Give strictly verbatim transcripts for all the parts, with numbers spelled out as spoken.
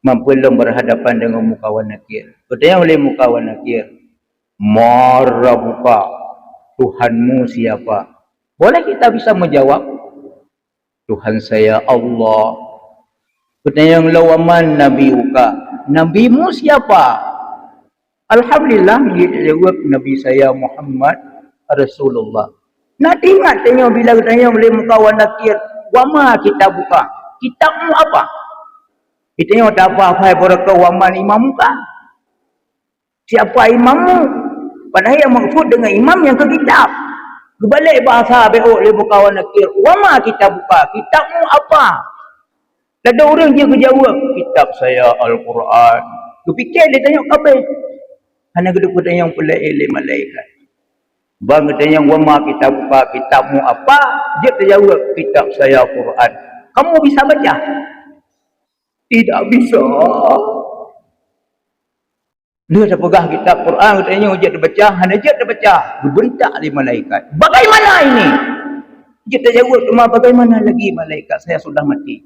Mampu lom berhadapan dengan muka wa nakir. Geutanyong lé muka wa nakir, "Man rabbuka?" Tuhanmu siapa? Boleh kita bisa menjawab, "Tuhan saya Allah." Geutanyong lom, "Wa man nabiyuka?" Nabimu siapa? Alhamdulillah, jaweueb, "Nabi saya Muhammad Rasulullah." Na teuingat tanyoe bila geutanyong lé muka wa nakir, "Wa ma kitabuka?" Kitabmu apa? Geutanyong, "Tapa fai baraka wa man imamuka?" Siapa imammu? Padahai yang maksud dengan imam yang ke kitab. Geubalek bahasa beok lé muka wa nakir, "Wa ma kitabuka?" Kitabmu apa? Ladôm ureuëng jeuet geujaweueb, "Kitab saya Al-Quran." Geupike lé tanyoe kabeh. Hana geudeuh peutanyong peulée lé malaikat. Ban geutanyong, "Wa ma kitabuka?" Kitabmu apa? Jeuet tajaweueb, "Kitab saya Quran." Kamu bisa baca? Tidak bisa. Lheueh tapeugah kitab Quran, geutanyong jeuet tabaca, hana jeuet tabaca, geubeuntak lé malaikat. "Bagaimana ini?" Jeuet tajaweueb teuma, "Bagaimana lagi malaikat, saya sudah mati."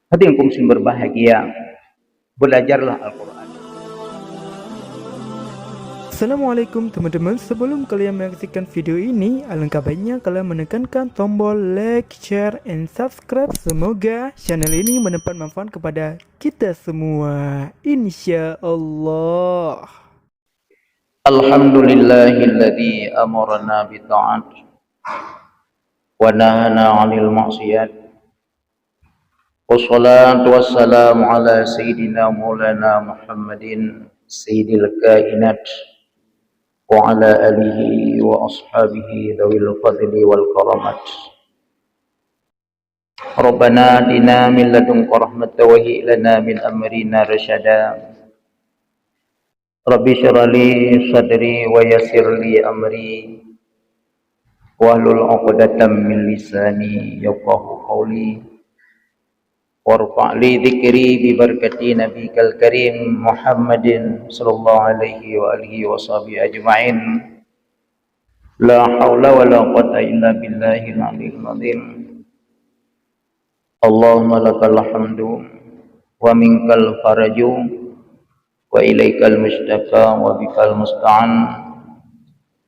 Hadirin kaum muslimin berbahagia, belajarlah Al-Quran. Assalamualaikum teman-teman, sebelum kalian menyaksikan video ini, alangkah baiknya kalian menekankan tombol like, share, and subscribe. Semoga channel ini mendapat manfaat kepada kita semua, insya Allah. Alhamdulillahilladzi amarna bi ta'at wa nahana 'anil maksiat. Wassalatu wassalamu ala sayyidina maulana Muhammadin sayyidil kainat wa ala alihi wa ashabihi dawil fadli wal karamat. Rabbana atina min ladunka rahmatan wa hayyi lana min amrina rasyada. Rabbi syrah li sadri wa yassir li amri wahlul 'uqdatam min lisani yafqahu qawli. Warfa' li dzikri bi barakati nabikal karim Muhammadin sallallahu alaihi wa alihi wa sahbihi ajma'in. La haula wa la quwwata illa billahil aliyil azim. Allahumma lakal hamdu wa minkal faraju wa ilaikal mustaka wa bikal musta'an.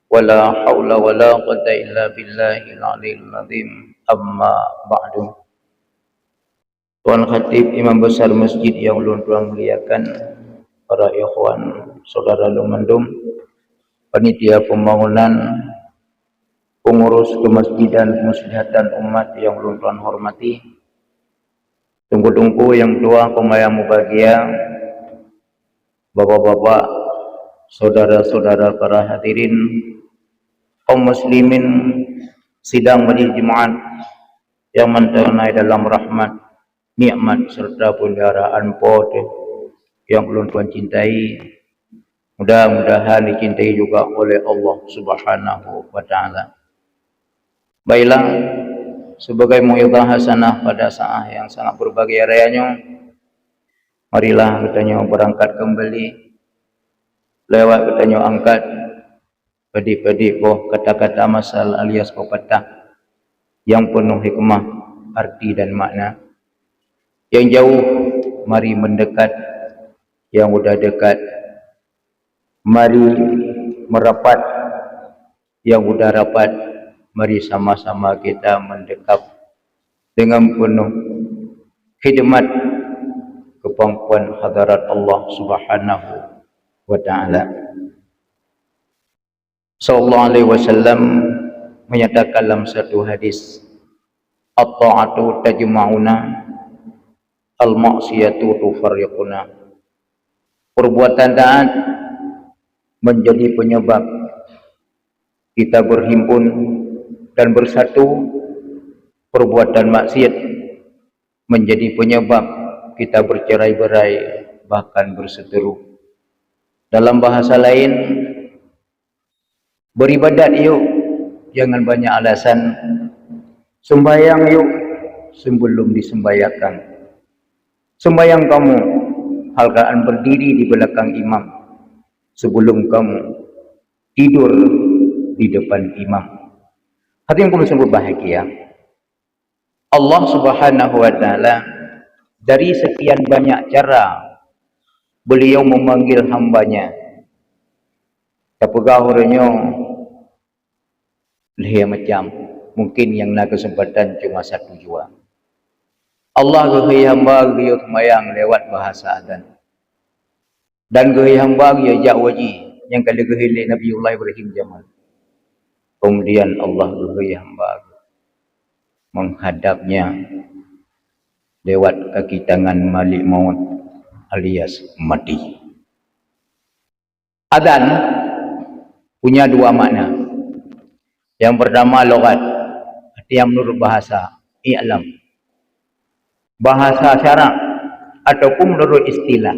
Wa la haula wa la quwwata illa billahil aliyil azim. Amma ba'du. Tuan Khatib, Imam Besar Masjid yang ulôn tuan muliakan, para ikhwan, saudara lôn mandum, panitia pembangunan, pengurus kemasjidan, kemuslihatan umat yang ulôn tuan hormati, teungku-teungku nyang tuha, peumayang mubahagia, bapak-bapak, saudara-saudara para hadirin, kaum muslimin, sidang majelis Jumaat yang mantong na dalam rahmat, nikmat serta peliharaan Po teuh yang ulôn tuan cintai. Mudah-mudahan dicintai juga oleh Allah Subhanahu wa taala. Baiklah, sebagai mau'izah hasanah pada saat yang sangat berbahagia raya nyoe, marilah geutanyoe beurangkat keumbali lewat geutanyoe angkat padit-padit boh kata-kata masal alias pepatah yang penuh hikmah, arti dan makna. Yang jauh mari mendekat, yang udah dekat mari merapat, yang udah rapat mari sama-sama kita mendekap dengan penuh khidmat kepangkuan hadarat Allah Subhanahu wa taala. Sallallahu alaihi wasallam menyatakan dalam satu hadis, "At-ta'atu tajma'una, al-ma'siyatu tufarriquna." Perbuatan taat menjadi penyebab kita berhimpun dan bersatu, perbuatan maksiat menjadi penyebab kita bercerai-berai, bahkan berseteru. Dalam bahasa lain, beribadat yuk, jangan banyak alasan. Sembahyang yuk, sebelum disembahyangkan. Sembahyang kamu, halkaan berdiri di belakang imam, sebelum kamu tidur di depan imam. Hadirin kaum muslimin berbahagia. Allah Subhanahu wa taala Dari sekian banyak cara beliau memanggil hamba-Nya. Tapeugah uroe nyoe lhée macam, mungkin nyang na keuseumpatan cuma satu jua. Allah geuhôi hamba geuyue seumayang lewat bahasa azan. Dan geuhôi hamba geuyue jak u aji nyang ka lheueh geuhôi lé Nabiullah Ibrahim jameun. Kemudian Allah geuhôi hamba menghadap-Nya lewat kaki tangan Malik Maut alias mati. Azan punya dua makna. Yang pertama logat, artinya menurut bahasa, i'lam. Bahasa syarak ataupun menurut istilah.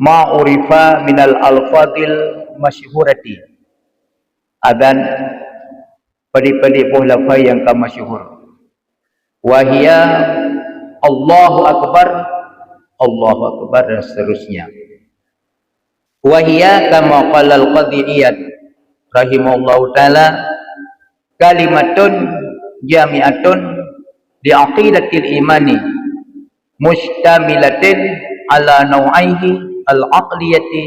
Ma urifa minal alfadil masyhurati. Azan, padé-padé boh lafai nyang ka masyhur. Wahia, Allahu Akbar, Allahu Akbar, dan seterusnya. Wahia kama qala al-Qadhi Iyad rahimahullahu taala, kalimatun jami'atun li aqidatil imani, mustamilatin ala nau'aihi al-aqliyati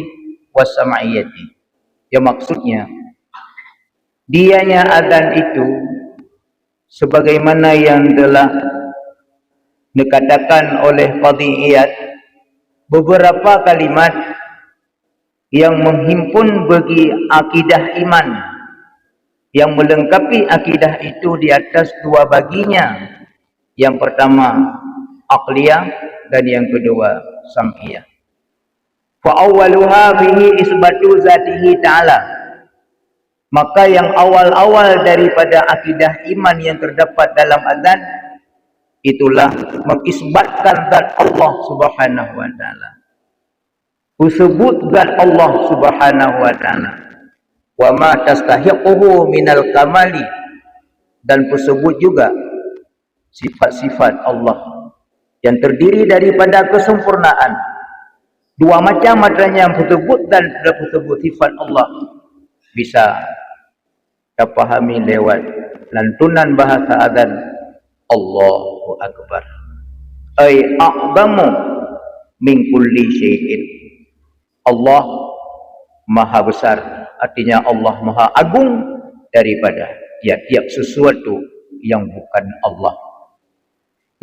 was sam'iyati. Ya, maksudnya, dianya azan itu, sebagaimana yang telah dikatakan oleh Qadhi Iyad, beberapa kalimat yang menghimpun bagi akidah iman, yang melengkapi akidah itu di atas dua baginya. Yang pertama, aqliyah, dan yang kedua, sam'iyah. Fa awwaluha fihi isbatu zatihi ta'ala. Maka yang awal-awal daripada akidah iman yang terdapat dalam azan, itulah mengisbatkan zat Allah Subhanahu wa taala. Peusebut zat Allah Subhanahu wa taala. Wa ma tastahiquhu minal kamali, dan peusebut juga sifat-sifat Allah yang terdiri daripada kesempurnaan. Dua macam adanya peusebut dan peusebut sifat Allah bisa tapahami lewat lantunan bahasa azan, "Allahu Akbar." Ai a'zamu min kulli syai'in. Allah Maha Besar, artinya Allah Maha Agung daripada tiap-tiap sesuatu yang bukan Allah.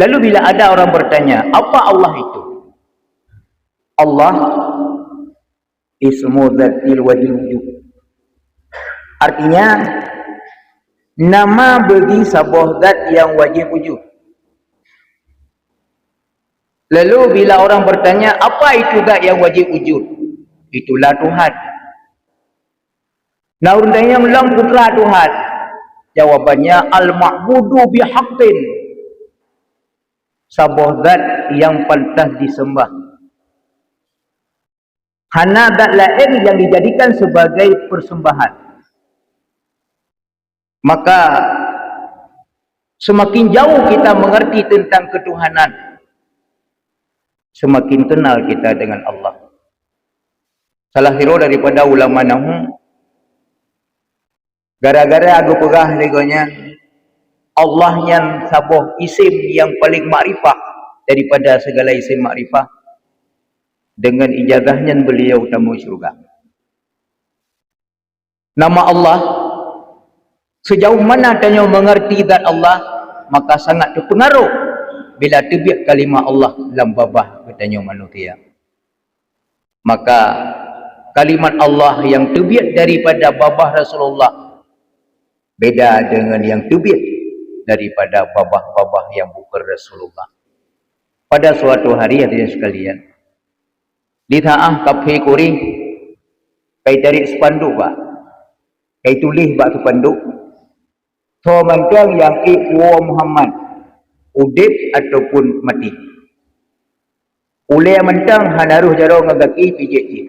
Lalu bila ada orang bertanya, "Apa Allah itu?" Allah ismu dzatil wajib wujud. Artinya, nama bagi saboh zat yang wajib wujud. Lalu bila orang bertanya, "Apa itu zat yang wajib wujud?" Itulah Tuhan. Nah, ureuëng tanyong lom peue teuma Tuhan? Jawabannya, al-ma'budu bihaqqin. Saboh zat yang pantas disembah. Hana zat laén yang dijadikan sebagai persembahan. Maka, semakin jauh kita mengerti tentang ketuhanan, semakin kenal kita dengan Allah. Salah sidroe daripada ulama nahu, gara-gara geupeugah lé gobnyan, Allah nyan saboh isim nyang paleng makrifah daripada segala isim makrifah, dengan ijazah nyan beliau tamong syeuruga. Nama Allah, sejauh mana tanyoe mengerti zat Allah, maka sangat terpengaruh bila teubiet kalimah Allah lam babah geutanyoe manusia. Maka kalimat Allah yang teubiet daripada babah Rasulullah beda dengan yang teubiet daripada babah-babah yang bukan Rasulullah. Pada suatu hari, hadirin sekalian, di saat kafé Quraisy kai tarék spanduk bak, kai tuléh bak spanduk, "Soe mantong nyang ék puwoe Muhammad, udeb ataupun maté." Ulée mantong hana roh jaroe ngon gaki pijék jih.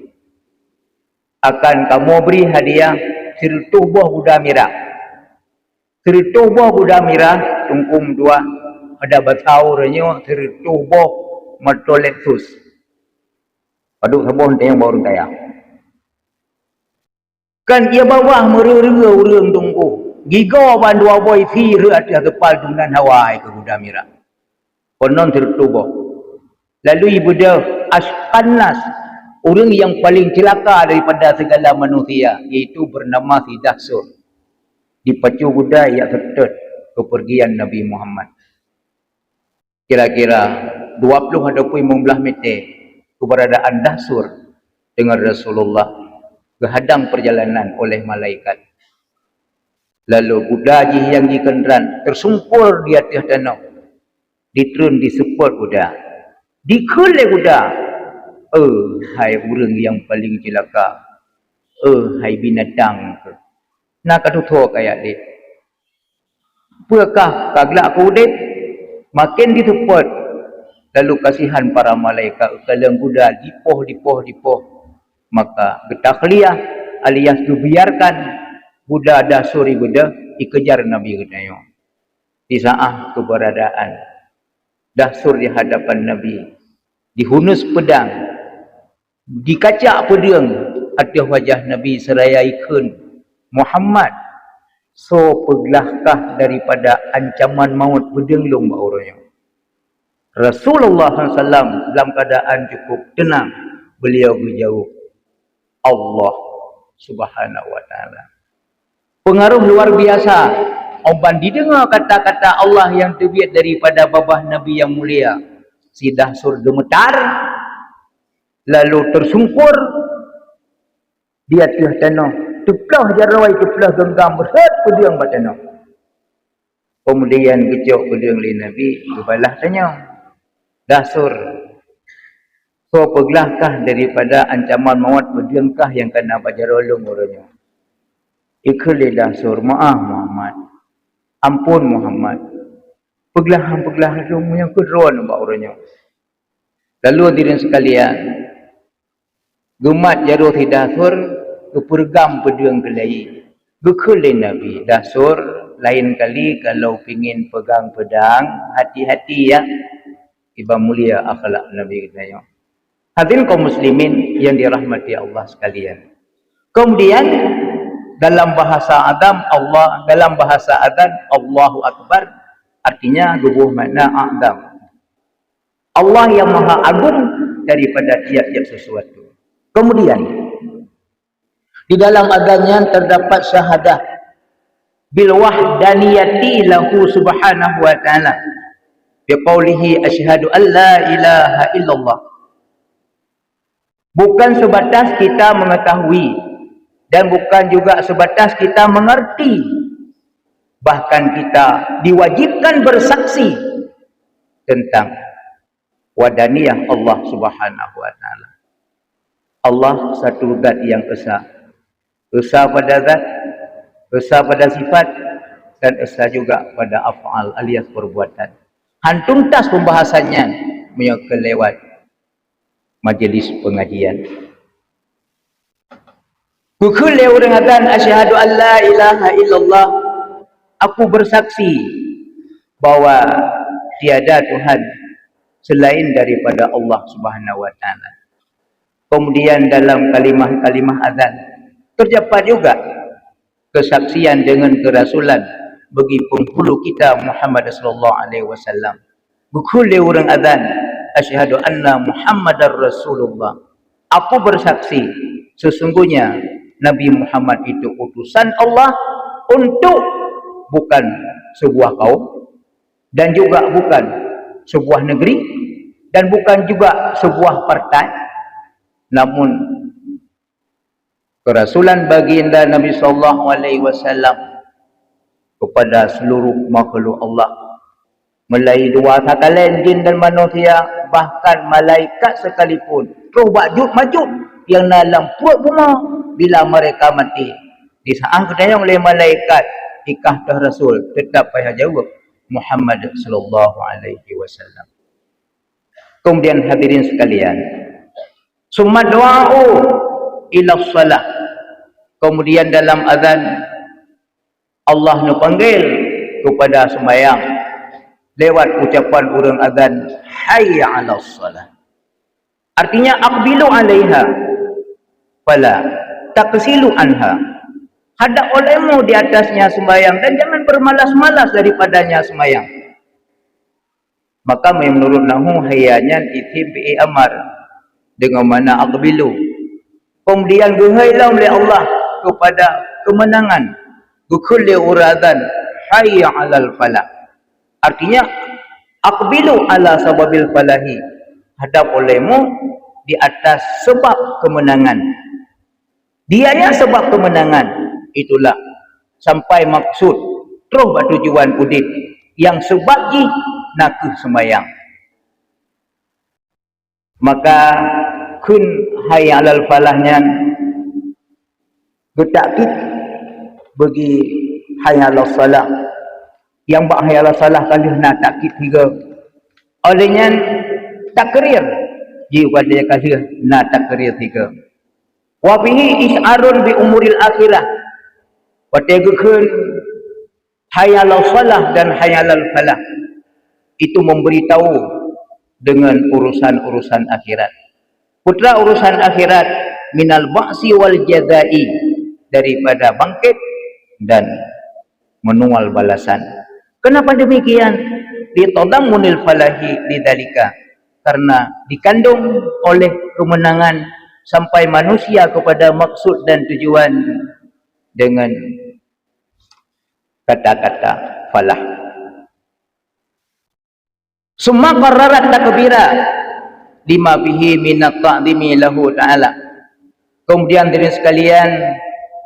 Akan kamoe bri hadiah sireutôh boh guda mirah. Sireutôh boh guda mirah, teungku meutuah, pada basa uroe nyoe sireutôh boh moto Lexus. Padub saboh teuntèe bak ureueng kaya. Kan ia babah meureu-reu ureueng teungku. Gigoe ban dua boh isi rhot ateueh keupal tunan hawa keu guda mirah. Konon sireutôh boh. Lalu ibeudôh asyqan nas, ureuëng nyang paleng ceulaka daripada sigala manusia, yaitu beunama si Dahsyur. Dipacu guda jak seutôt keupeurgian Nabi Muhammad. Kira-kira dua ploh ataupun limong blaih meter keuberadaan Dahsyur deungon Rasulullah geuhadang peurjalanan oleh malaikat. Lalu guda jih nyang jikeundran teusungkur di ateueh tanoh, ditreun diseupôt guda. Dikheun lé guda, "Eh, hai ureuëng nyang paleng ceulaka! Eh, hai binatang! Na ka tutho kajak lé! Peue kah ka glak keu udeb?" Maken diseupôt, lalu kasihan para malaikat, kalon guda dipoh, dipoh, dipoh. Maka geutakhliyah alias geubiarkan guda Dahsyur ibeudôh ikejar Nabi geutanyoe. Di saát keuberadaan Dahsyur di hadapan Nabi, dihunus peudang, dikacak peudeueng ateueh wajah Nabi seuraya ikheun, "Muhammad, soe peuglah kah daripada ancaman mawöt peudeueng lôn bak uroe nyoe?" Rasulullah sallallahu alaihi wasallam dalam keadaan cukup tenang, beliau geujaweueb, "Allah Subhanahu wa Taala." Peungaroh luar biasa, óh ban dideungoe kata-kata Allah nyang teubiet daripada babah Nabi nyang mulia, si Dahsyur geumeutar, lalu teusungkur di ateueh tanoh, teuploh jaroe, teuploh geunggam, rhot peudeueng bak tanoh. Keumudian geucok peudeueng lé Nabi, geubalah tanyong, "Dahsyur, soe peuglah kah daripada ancaman mawöt peudeueng kah nyang ka na bak jaroe lôn uroe nyoe?" Ikheun lé Dahsyur, "Meu'ah Muhammad, ampôn Muhammad, peuglah han peuglah lôn nyang keudroe bak uroe nyoe." Lalu hadirin sekalian, geumat jaroe si Dahsyur, geupeureugam peudeueng keulayi. Geukheun lé Nabi, "Dahsyur, laén kali kalau pingin pegang peudang, hati-hati ya." Iban mulia akhlak Nabi geutanyoe. Hadirin kaum muslimin yang dirahmati Allah sekalian. Kemudian dalam bahasa agam Allah, dalam bahasa azan Allahu Akbar, artinya geuboh makna azam. Allah yang maha agung daripada tiap-tiap sesuatu. Kemudian, di dalam azan nyan terdapat syahadah bil wahdaniyati lahu subhanahu wa ta'ala, biqaulihi, "Asyhadu an la ilaha illallah." Bukan sebatas kita mengetahui dan bukan juga sebatas kita mengerti, bahkan kita diwajibkan bersaksi tentang wahdaniyah Allah Subhanahu wa Ta'ala. Allah satu zat yang esa. Esa pada zat, esa pada sifat, dan esa juga pada af'al alias perbuatan. Han tuntas pembahasan nyan meunyoe keu lewat majlis pengajian. Geukheun lé ureuëng azan, "Asyhadu an la ilaha illallah, aku bersaksi bahwa tiada Tuhan selain daripada Allah Subhanahu wa Ta'ala." Kemudian dalam kalimah-kalimah azan terdapat juga kesaksian dengan kerasulan bagi penghulu kita Muhammad sallallahu alaihi wasallam. Geukheun lé ureuëng azan, "Asyhadu anna Muhammadar Rasulullah." Aku bersaksi, sesungguhnya Nabi Muhammad itu utusan Allah untuk bukan sebuah kaum dan juga bukan sebuah negeri dan bukan juga sebuah partai, namun kerasulan baginda Nabi sallallahu alaihi wasallam kepada seluruh makhluk Allah, mulai dua sakalén jin dan manusia, bahkan malaikat sekalipun, troh bak jut majut yang na lam pruet bumoe, bila mereka mati, disaát geutanyong lé malaikat, "Ikah toh Rasul?" Tetap payah jaweueb, "Muhammad sallallahu alaihi wasallam." Kemudian hadirin sekalian, summa du'a'u ila shalah. Kemudian dalam azan Allah neupanggil kepada sembahyang lewat ucapan ureuëng azan, "Hayya 'alas shalah." Artinya, "Aqbilu 'alaiha, fala taqsilu anha." Hadap olehmu di atasnya sembahyang dan jangan bermalas-malas daripadanya sembahyang. Maka meunurot nahu, hayya nyan isim fi'il amar deungon makna aqbilu. Kemudian geuhôi lom lé Allah kepada kemenangan. Geukheun lé ureuëng azan, "Hayya 'alal falah." Artinya, "Aqbilu 'ala sababil falahi." Hadap olehmu di atas sebab kemenangan. Dianya sebab kemenangan, itulah sampai maksud, troh bak tujuan udeb, nyang sebab jih nakeuh seumayang. Maka kheun hayya 'alal falah nyan geutakkid bagi hayya 'alas shalah. Nyang bak hayya 'alas shalah ka lheueh na takkid sigoe. Óh lheueh nyan takrir, jiôh pada ka lheueh na takrir sigoe. Wa fihi isy'arun bi umuril akhirah. Watée geukheun hayya 'alas shalah dan hayya 'alal falah, itu memberitahu dengan urusan-urusan akhirat. Peue urusan akhirat? Minal ba'si wal jazai, daripada bangkit dan menuai balasan. Kenapa demikian? Litadammunil falahi lidzalika, karena dikandung oleh kemenangan sampai manusia kepada maksud dan tujuan dengan kata-kata falah. Summa qarrarat takbira lima fihi minat ta'zimi lahu ta'ala. Kemudian, hadirin sekalian,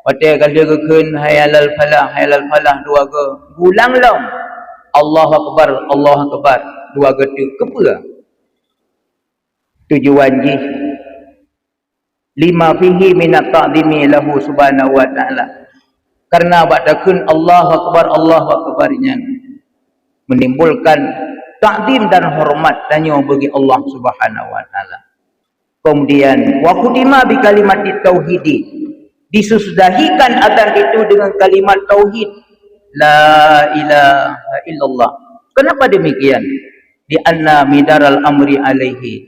watée ka lheueh geukheun hayya 'alal falah, hayya 'alal falah dua go, geulang lom, "Allahu akbar, Allahu akbar," dua go teuk. Keupeue? Tujuan jih lima fihi minat ta'zimi lahu subhanahu wa ta'ala. Karena bak takheun Allahu akbar, Allahu akbar nyan menimbulkan takzim dan hormat tanyoe bagi Allah Subhanahu wa taala. Kemudian, wa khutima bi kalimatit tauhidi, disudahikan azan itu dengan kalimat tauhid, la ilaha illallah. Kenapa demikian? Di anna midaral amri alaihi,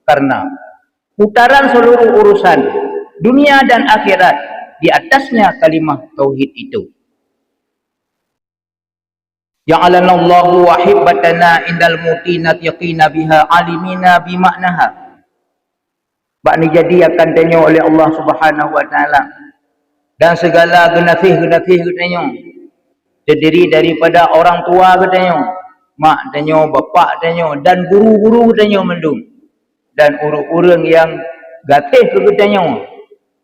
karena putaran seluruh urusan dunia dan akhirat di atasnya kalimah tauhid itu. Ja'alanallahu wa hibbatana indal mauti natiqina biha alimina bi ma'naha. Bak neujadi akan tanyoe oleh Allah Subhanahu wa taala, dan segala geunaséh-geunaséh geutanyoe terdiri daripada orang tua geutanyoe, mak tanyoe, bapak tanyoe, dan guru-guru geutanyoe mandum, dan ureuëng-ureuëng nyang gaséh keu geutanyoe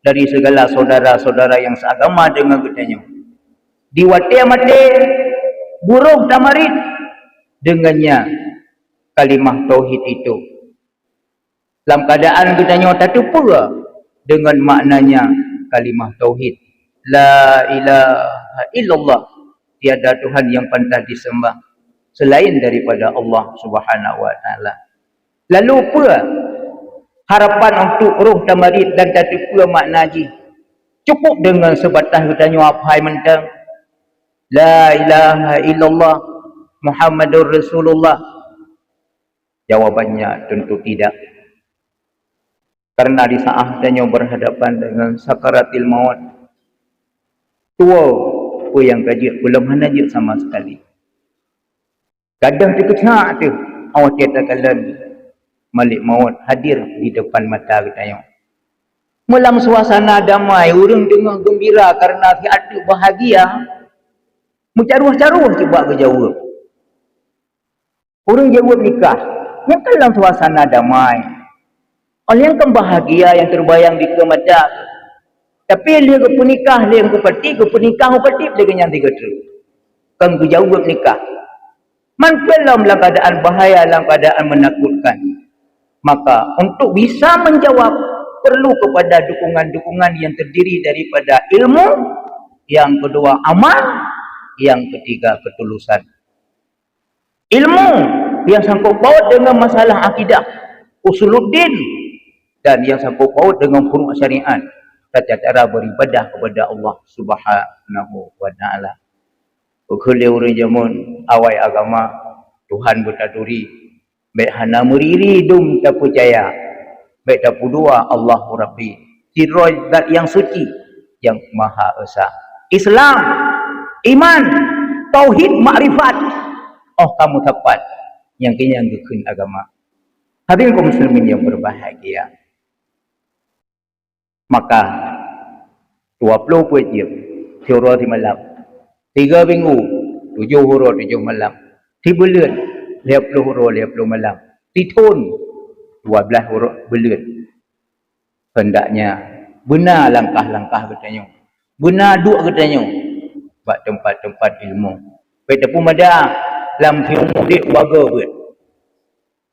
dari segala saudara-saudara nyang seagama deungon geutanyoe. Di watée maté, buroh tamarit deungon nya kalimah tauhid itu. Lam keuadaan geutanyoe tateupeue deungon maknanya kalimah tauhid, la ilaha illallah, tiada Tuhan yang pantas disembah selain daripada Allah Subhanahu wa taala. Lalu peue harapan untuk roh tamarit dan tateupeue makna jih? Cukup deungon seubatas geutanyoe hafai mantong, la ilaha illallah Muhammadur Rasulullah? Jawabannya tentu tidak. Karena di saat tanyoe berhadapan dengan sakaratil maut, tuwoe peue nyang ka jeuet, peue lom hana jeuet sama sekali. Gadôh teukeucak teuh, watée takalon Malik Maut hadir di depan mata geutanyoe. Meulam suasana damai, ureuëng deungoe geumbira karena siat teuk bahagia, meucaroh-caroh cit bak geujaweueb. Ureuëng jaweueb nikah, nyan kan lam suasana damai. Óh lheueh nyan kan bahagia nyang teubayang dikeue mata. Tapi lheueh geupeunikah, lheueh geupeutik, geupeunikah, geupeutik lé geuh nyan sigoe treuk. Kon geujaweueb nikah. Man peue lom lam keuadaan bahaya, lam keuadaan meunakutkan. Maka untuk bisa menjawab, perlu kepada dukungan-dukungan yang terdiri daripada ilmu, yang kedua amal, yang ketiga ketulusan. Ilmu yang sangkut paut dengan masalah akidah, usuluddin, dan yang sangkut paut dengan furu' syariat, tata cara beribadah kepada Allah Subhanahu wa taala. Geukheun lé ureuëng jameun, awai agama Tuhan geutaturi, bék hana meuriri dum tapeucaya, bék tapeuduwa Allahu Rabbi, sidroe Zat nyang suci, nyang Maha Esa. Islam, iman, tauhid, makrifat, óh ka meusapat, Nyang keu nyan geukheun agama. Hadirin kaum muslimin yang berbahagia. Maka, dua ploh peuet jeuem, siuroe simalam. Tiga minggu, tujoh uroe tujoh malam. Sibuleuen, lhèe ploh uroe lhèe ploh malam. Sithôn, dua blaih uroe buleuen. Hendaknya beuna langkah-langkah geutanyoe, beuna duek geutanyoe bak teumpat-teumpat ilmu. Bèk tapeumada lam siumu udép dua goe beuet.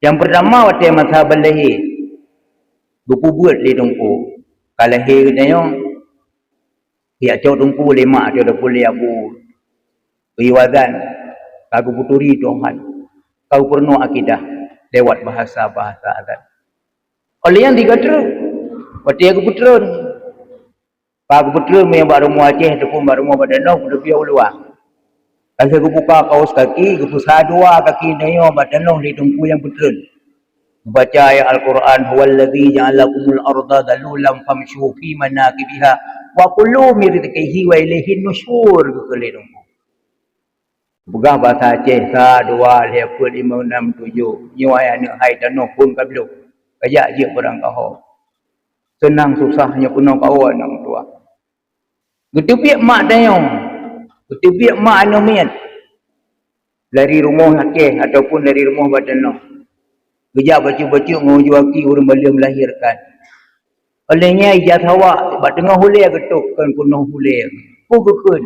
Nyang peurtama, watèe masa ban lahé, geupeubeuet lé teungku. Ka lahé geutanyoe, geujak cok teungku lé mak atau lé abu, geuyue azan, ka geupeuturi Tuhan, ka geupeurunoe akidah lewat bahasa-bahasa azan. Óh lheueh nyan sigoe treuk, watèe geupeutreun, ka geupeutreun meunyoe bak rumoh Aceh ataupun bak rumoh bak tanoh, geuteubiet u luwa. Ka lheueh geubuka kaos kaki, geupeusa dua kaki geutanyoe bak tanoh lé teungku nyang peutreun. Geubaca ayat Al-Quran, "Huwallazi ja'alakumul arda dzalulan famsyu fi manakibiha wa kulu min rizqihi wa ilaihin nusyur," geukheun lé teungku. Peugah basa Aceh, sa, dua, lhèe, peuet, limong, nam, tujoh. Nyoe hai aneuk hai, tanoh phôn ka bloe. Kajak jeuet barang kaho. Seunang susah nyoe keunoe kawa aneuk meutuah. Geuteubiet mak tanyoe. Geuteubiet mak aneuk miet. Dari rumoh Aceh ataupun dari rumoh bak tanoh. Geujak bacut-bacut ngon ujoe aki ureueng baleuem melahirkan. Óh lheueh nyan ija sawa bak teungoh ulèe geutôp, kon keunoe ulèe. Peue geukheun?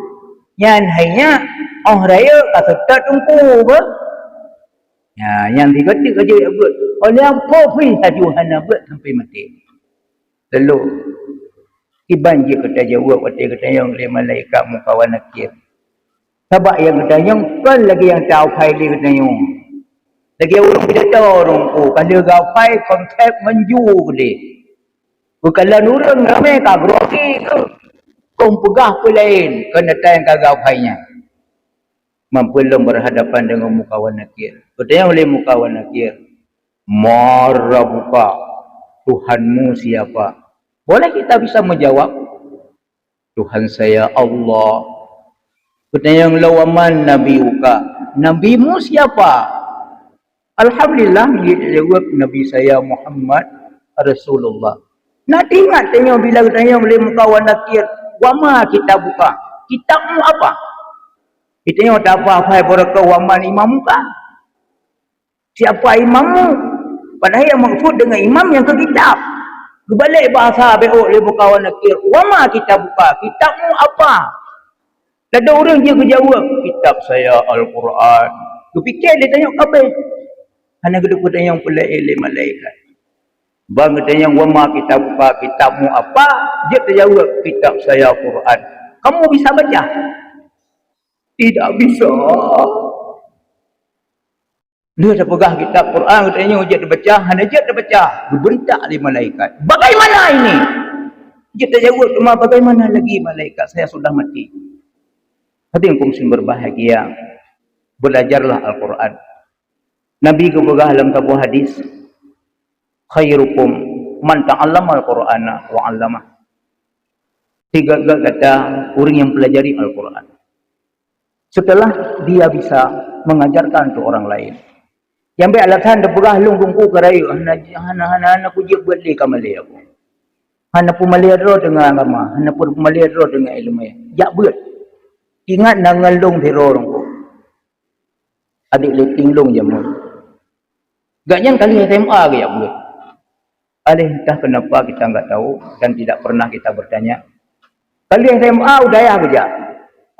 Nyan hai nyak, óh rayeuk ka seutôt teungku beuh. Nyan, nyan sigoe teuk ka jeuet beuet. Óh lheueh nyan po pih laju hana beuet sampai maté. Lalu, kiban jeuet geutajaweueb watèe geutanyong lé malaikat Mungkar wa Nakir. Sabab nyang geutanyong kon lagèe nyang taapai lé geutanyoe. Lagèe ureueng pidato ureueng ku, ka lheueh geuapai konsep ngon ju keudéh. Beukalon ureueng ramè ka grogi keuh. Kong peugah peue laén, kon ata nyang ka geuapai nyan. Mampu lom berhadapan dengan Mungkar wa Nakir. Geutanyong lé Mungkar wa Nakir, "Man rabbuka?" Tuhanmu siapa? Boleh kita bisa menjawab, "Tuhan saya Allah." Geutanyong lom, "Wa man nabiyyuka?" Nabimu siapa? Alhamdulillah, geujaweueb, "Nabi saya Muhammad Rasulullah." Na teuingat tanyoe bila geutanyong lé Mungkar wa Nakir, "Wa ma kitabuka?" Kitabmu apa? Geutanyong taapai-apai barokon, "Wa man imamuka?" Siapa imammu? Padahai nyang maksud deungon imam nyang keu kitab. Geubalek bahasa beuôt lé Mungkar wa Nakir, "Wa ma kitabuka?" Kitabmu apa? Ladôm ureueng jeuet geujaweueb, "Kitab saya Al-Quran." Geupike lé tanyoe kabeh. Hana geuteupeue tanyong peue laén lé malaikat. Ban geutanyong, "Wa ma kitabuka?" Kitabmu apa? Jeuet tajaweueb, "Kitab saya Quran." Kamu bisa baca? Tidak bisa. Lheueh tapeugah kitab Quran, geutanyong jeuet tabaca, hana jeuet tabaca, geubeuntak lé malaikat. "Bagaimana ini?" Jeuet tajaweueb teuma, "Bagaimana lagi malaikat, saya sudah mati." Hadirin kaum muslim berbahagia, belajarlah Al-Quran. Nabi geupeugah lam saboh hadis, "Khairukum man ta'allamal Qur'ana wa 'allamah." Sigét-gét gata ureueng nyang pelajari Al-Quran. Setelah dia bisa mengajarkan untuk orang lain. Nyang bèk alasan tapeugah lôn teungku ka rayeuk, hana, hana, hana, hana kujeuet beuet lé ka malèe aku. Hana peumalèe droe deungon agama, hana peumalèe droe deungon ileumèe. Jak beuet. Ingat na ngon lôn sidroe teungku. Adék leuting lôn jameun. Gobnyan ka lheueh S M A geujak beuet. Aléh entah kenapa kita enggak tahu dan tidak pernah kita bertanya. Ka lheueh S M A u dayah geujak.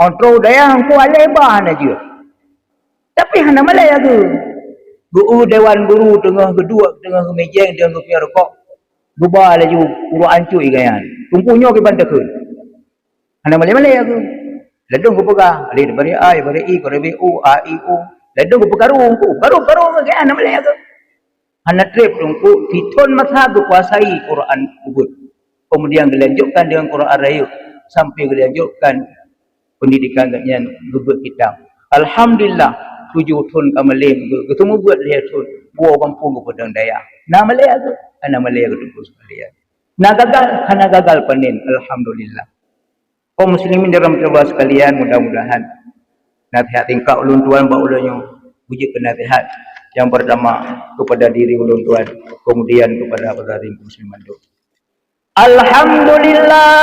Óh trôh u dayah, teungku aléh ba hana jeuet. Tapi hana malèe geuh. Geu-, u dewan guru teungoh geuduek, teungoh geumijéng, teungoh geupiep rukok. Geuba laju Quran cui gobnyan. Teungku nyoe kiban takheun. Hana malèe-malèe geuh. Ladôm geupeugah, alif daripada A, daripada I, daripada U, A, I, U. Ladôm geupeukaru teungku. Karu, karu geuh, hana malèe geuh. Hana trép teungku, sithôn masa geukuasai Quran ubit. Kemudian geulanjutkan dengan Quran rayeuk sampai geulanjutkan pendidikan gobnyan geubeuet kitab. Alhamdulillah, tujoh thôn ka malèe geuh, geuteumeubeuet lhèe thôn, buet gampông geupeudong dayah. Na malèe geuh? Hana malèe geuh teungku sekalian. Na gagal? Hana gagal panen, alhamdulillah. Kaum muslimin dan muslimat sekalian, mudah-mudahan nasihat singkat ulôn tuan bak ulôn nyoe beujeuet keu nasihat Yang pertama kepada diri ulôn tuan, kemudian kepada saudara muslim mandum. Alhamdulillah.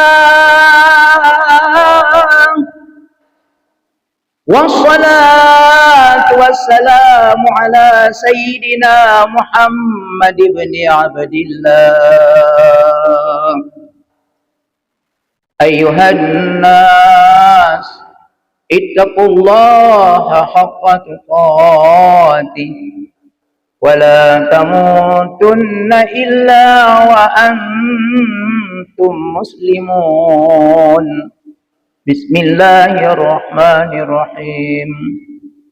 Wassalatu wassalamu ala sayyidina Muhammad ibn Abdillah. Ayuhan nas, ittaqullaha haqqa tuqatih, wa la tamutunna illa wa antum muslimun. Bismillahirrahmanirrahim.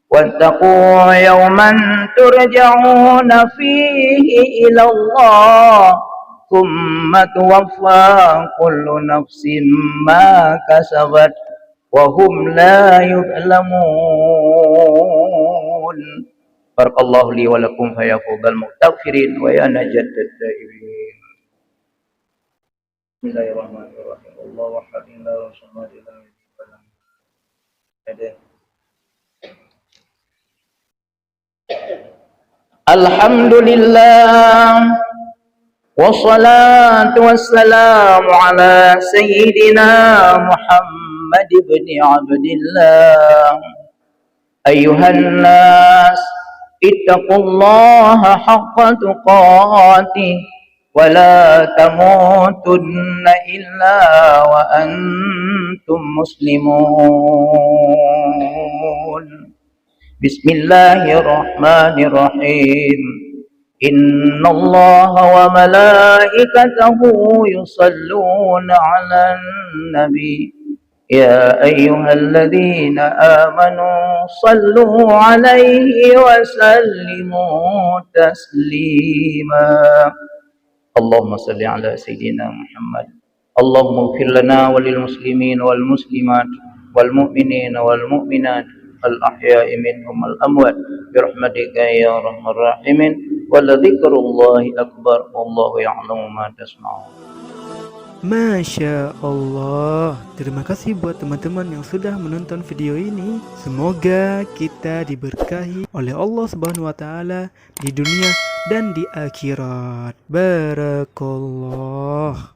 Wattaqu yawman turja'una fihi ilallah, thumma tuwaffa kullu nafsin ma kasabat, wa hum la yuzlamun. Barakallahu li wa lakum fa ya fawzal mustaghfirin wa ya najat taibin. Bismillahirrahmanirrahim. Allahu akbar. Alhamdulillah. Wassalatu wassalamu ala sayyidina Muhammad ibn Abdillah. Ayuhan nas, ittaqullaha haqqa tuqatih, wa la tamutunna illa wa antum muslimun. Bismillahirrahmanirrahim. Innallaha wa malaikatahu yusalluna 'alan nabi. Ya ayyuhalladzina amanu sallu 'alaihi wa sallimu taslima. Allahumma salli ala sayyidina Muhammad. Allahumma ighfir lana wa lil muslimin wal muslimat wal mu'minin wal mu'minat al ahya'i minhum wal amwat bi rahmatika ya arhamar rahimin. Wa la dzikrullahi akbar. Wallahu ya'lamu ma tasna'un. Masya Allah. Terima kasih buat teman-teman yang sudah menonton video ini. Semoga kita diberkahi oleh Allah Subhanahu wa Ta'ala di dunia dan di akhirat. Barakallah.